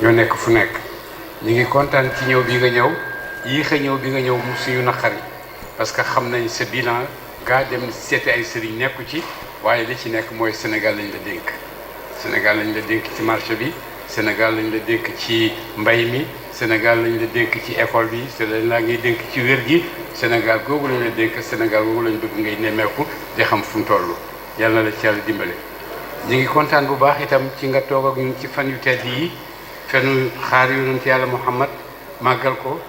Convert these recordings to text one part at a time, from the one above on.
ñoo nekk fu nekk. ñu ngi kontaan ci ñëw bi nga ñëw yéex a ñëw bi nga ñëw mu suñu naqari parce que xam nañ sa bilan gaa dem seeti ay sëriñ nekku ci waaye li ci nekk mooy Sénégal lañ la dénk. Sénégal lañ la dénk ci marché bi Sénégal lañ la dénk ci mbay mi Sénégal lañ la dénk ci école bi Sénégal laa ngay dénk ci wér gi Sénégal googu lañ la dénk Sénégal googu lañ bëgg ngay nemmeeku di xam fu mu toll yàlla na la ci yàlla dimbale. ñu ngi kontaan bu baax itam ci nga toog ak ñun ci fan yu tedd yi fenu xaar yonent yàlla Muhammad màggal ko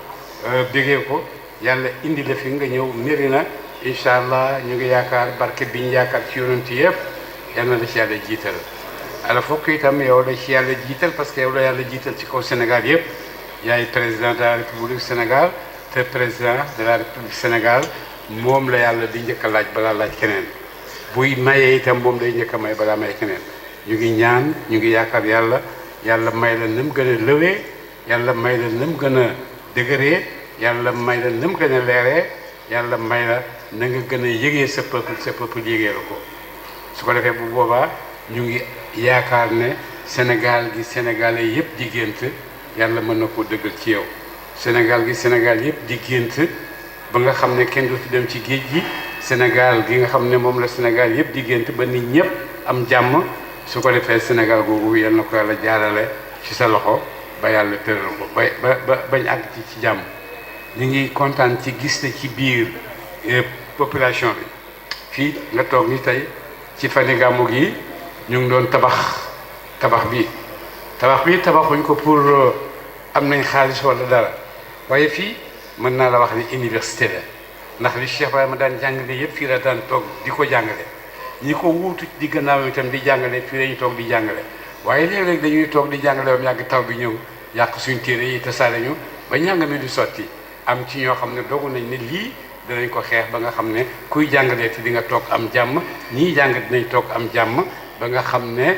bégee ko yàlla indi la fi nga ñëw niri na incha allah ñu ngi yaakaar barke bi ñu yaakaar ci yonent yëpp yàlla na la ci yàlla jiital. ala fokk itam yow la ci yàlla jiital parce que yow la yàlla jiital ci kaw Sénégal yëpp yaay président de la République Sénégal te président de la République Sénégal moom la yàlla di njëkk a laaj balaa laaj keneen buy mayee itam moom day njëkk a may balaa may keneen ñu ngi ñaan ñu ngi yaakaar yàlla may la nam gën a lëwee yàlla may la nam gën a dëgëree yàlla may la nam gën a leeree yàlla may la na nga gën a yëgee sa peuple yëgee la ko su ko defee bu boobaa ñu ngi yaakaar ne Sénégal gi sénégalais yëpp di gént yàlla mën na koo dëggal ci yow Sénégal gi Sénégal yëpp di gént ba nga xam ne kenn du fi dem ci géej gi Sénégal gi nga xam ne moom la Sénégal yëpp di gént ba nit ñëpp am jàmm su ko defee Sénégal googu yal na ko yàlla jaarale ci sa loxo ba yàlla tëral ko bañ àgg ci jàmm ñu ngi kontaan ci gis ne ci biir population bi fii nga toog ni tey ci fani gàmmu gi ñu ngi doon tabax bi tabaxuñ ko pour am nañ xaalis wala dara waaye fii mën naa la wax ni université la ndax li Cheikh Ibrahima daan jàngale yëpp fii la daan toog di ko jàngale ñi ko wuutu di gannaaw itam di jàngale fii lañu toog di jàngale waaye léeg-léeg dañuy toog di jàngale ba yàgg taw bi ñëw yàq suñ téere yi tasaare ñu ba njàng mi di sotti am ci ñoo xam ne dogu nañ ne lii danañ ko xeex ba nga xam ne kuy jàngalee te di nga toog am jàmm ñii jàng dinañ toog am jàmm ba nga xam ne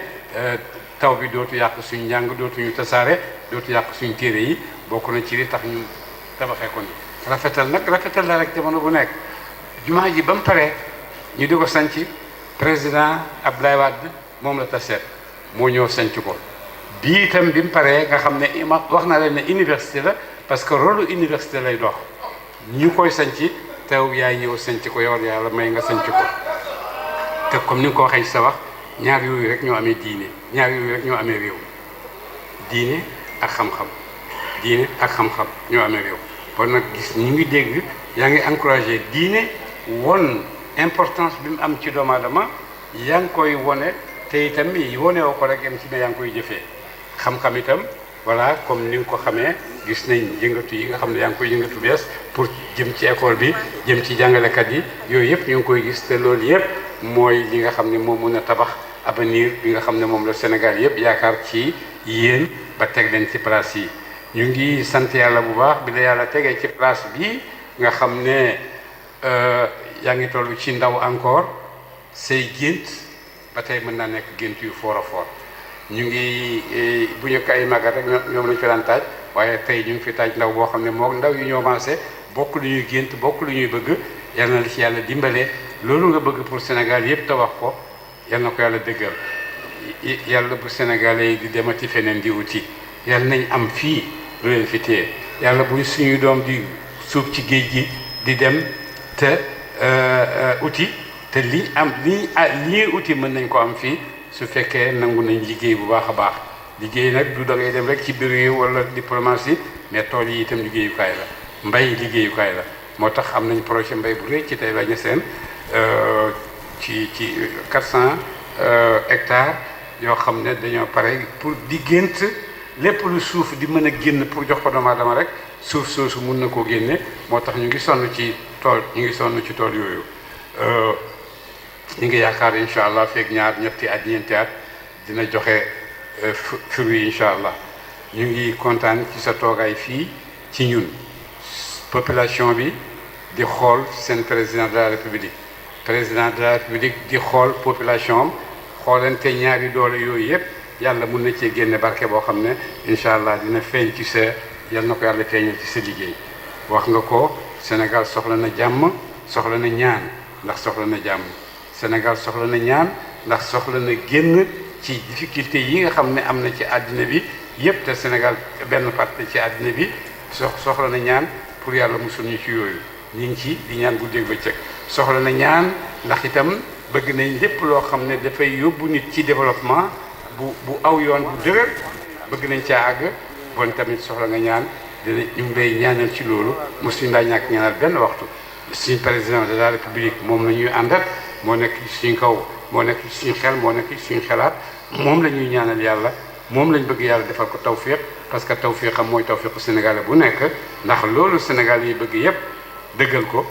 taw bi dootu yàq suñ njàng dootuñu tasaare dootu yàq suñ téere yi bokk na ci li tax ñu tabaxee ko ni rafetal nag rafetal la rek jamono bu nekk jumaa ji ba mu paree ñu di ko sanc président Abdoulaye Wade moom la taseet moo ñëw sanc ko bii itam bi mu paree nga xam ne wax na leen ne université la parce que rôle université lay dox ñu koy sanc teew yaay ñëw sanc ko yow yàlla may nga sanc ko te comme ni nga ko waxee ci sa wax ñaar yooyu rek ñoo amee diine ñaar yooyu rek ñoo amee réew diine ak xam-xam diine ak xam-xam ñoo amee réew kon nag gis ñu ngi dégg yaa ngi encouragé diine won importance bi mu am ci doomu aadama yaa ngi koy wone te itam wone woo ko rek yam ci ne yaa ngi koy jëfee xam-xam itam voilà comme ni nga ko xamee gis nañ yëngatu yi nga xam ne yaa ngi koy yëngatu bees pour jëm ci école bi jëm ci jàngalekat yi yooyu yëpp ñu ngi koy gis te loolu yëpp mooy li nga xam ne moo mën a tabax avenir bi nga xam ne moom la Sénégal yëpp yaakaar ci yéen ba teg leen ci place yi ñu ngi sant yàlla bu baax bi la yàlla tegee ci place bi nga xam ne yaa ngi toll ci ndaw encore say gént ba tey mën naa nekk gént yu fort a fort ñu ngi bu ñu ko ay magat rek ñoom lañu fi daan taaj waaye tey ñu ngi fi taaj ndaw boo xam ne moo ndaw yu ñoo avancé bokk lu ñuy gént bokk lu ñuy bëgg yal na la ci yàlla dimbalee loolu nga bëgg pour Sénégal yëpp tabax ko yal na ko yàlla dëggal yàlla bu Sénégalais yi di demati feneen di uti yal nañ am fii lu leen fi téye yàlla bu suñuy doom di suuf ci géej gi di dem te uti te li uti mën nañ ko am fii su fekkee nangu nañ liggéey bu baax a baax liggéey nag du da ngay dem rek ci bureau yi wala diplomatie mais tool yi itam liggéeyukaay la mbay liggéeyukaay la moo tax am nañ projet mbay bu rëy ci Taïba Niassène ci 400 hectares yoo xam ne dañoo pare pour di gént lépp lu suuf di mën a génn pour jox ko doomu aadama rek suuf soosu mun na koo génne moo tax ñu ngi sonn ci tool yooyu ñu ngi yaakaar incha allah feeg ñaar ñetti at ñeenti at dina joxe fruit yi incha allah ñu ngi kontaan ci sa toogaay fii ci ñun population bi di xool seen président de la république di xool population am xoolante ñaari doole yooyu yëpp yàlla mun na cee génne barke boo xam ne incha allah dina feeñ ci sa yal na ko yàlla feeñal ci sa liggéey wax nga ko Sénégal soxla na jàmm soxla na ñaan ndax soxla na jàmm Sénégal soxla na ñaan ndax soxla na génn ci difficulté yi nga xam ne am na ci àddina bi yëpp te Sénégal benn parti ci àddina bi soxla na ñaan pour yàlla musul ñu ci yooyu ñu ngi ci di ñaan guddeeg bëccëg soxla na ñaan ndax itam bëgg nañ lépp loo xam ne dafay yóbbu nit ci développement bu aw yoon bu dëgër bëgg nañ caa àgg bon tamit soxla nga ñaan dina ñu ngi lay ñaanal ci loolu mosuñ laa ñàkk ñaanal benn waxtu suñu président de la république moom la ñuy àndat moo nekk suñ kaw moo nekk suñu xel moo nekk suñu xelaat moom la ñuy ñaanal yàlla moom lañ bëgg yàlla defal ko tawfiq parce que tawfiq xam mooy tawfiqu sénégalais bu nekk ndax loolu sénégal yi bëgg yépp dëggal ko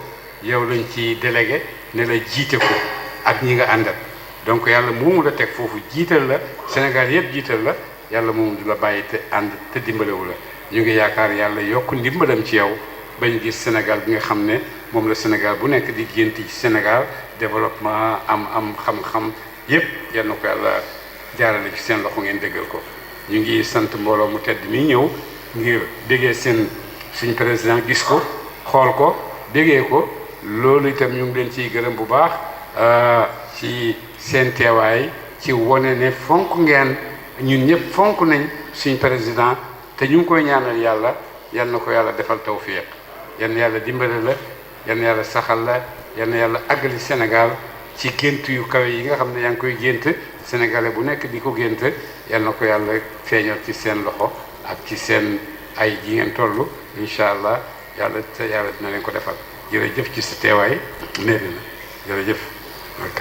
yow lañ ci délégué ne la jiite ko ak ñi nga àndat donc yàlla moomu la teg foofu jiital la Sénégal yëpp jiital la yàlla moomu du la bàyyi te ànd te dimbalewu la ñu ngi yaakaar yàlla yokk ndimbalam ci yow bañ gis Sénégal bi nga xam ne moom la Sénégal bu nekk di gént ci Sénégal développement am xam-xam yëpp yal na ko yàlla jaarale ci seen loxo ngeen déggal ko ñu ngi sant mbooloo mu tedd mi ñëw ngir déggee suñ président gis ko xool ko déggee ko loolu itam ñu ngi leen ciy gërëm bu baax ci seen teewaay ci wone ne fonk ngeen ñun ñëpp fonk nañ suñ président te ñu ngi koy ñaanal yàlla yal na ko yàlla defal tawfiq yal na yàlla dimbale la yal na yàlla saxal la yal na yàlla àggali Sénégal ci gént yu kawe yi nga xam ne yaa ngi koy gént sénégalais bu nekk di ko gént yal na ko yàlla feeñal ci seen loxo ak ci seen ay ji ngeen toll incha allah yàlla dina leen ko defal jërëjëf ci sa teewaay néeri na jërëjëf ok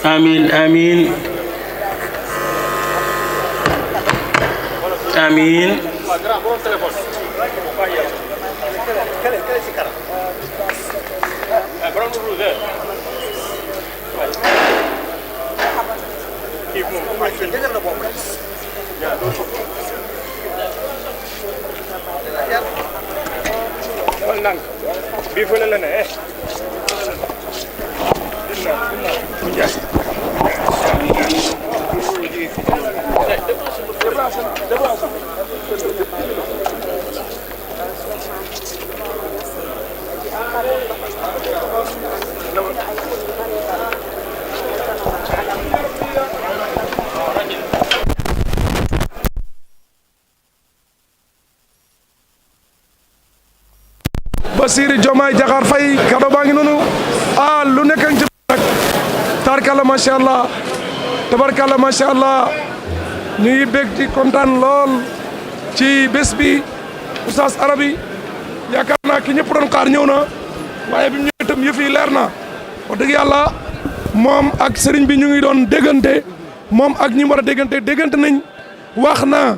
Amin, amin. Amin. Bassirou Diomaye Diakhar Faye kado baa ngi noonu lu nekk ci nag tarkala macha allah tabarkala macha allah ñu ngi bég ci kontaan lool ci bés bi Oustaz Arabi yaakaar naa ki ñëpp doon xaar ñëw na waaye bi mu ñëwee itam yëf yi leer na wax dëgg yàlla moom ak sëriñ bi ñu ngi doon déggante moom ak ñi war a déggante nañ wax na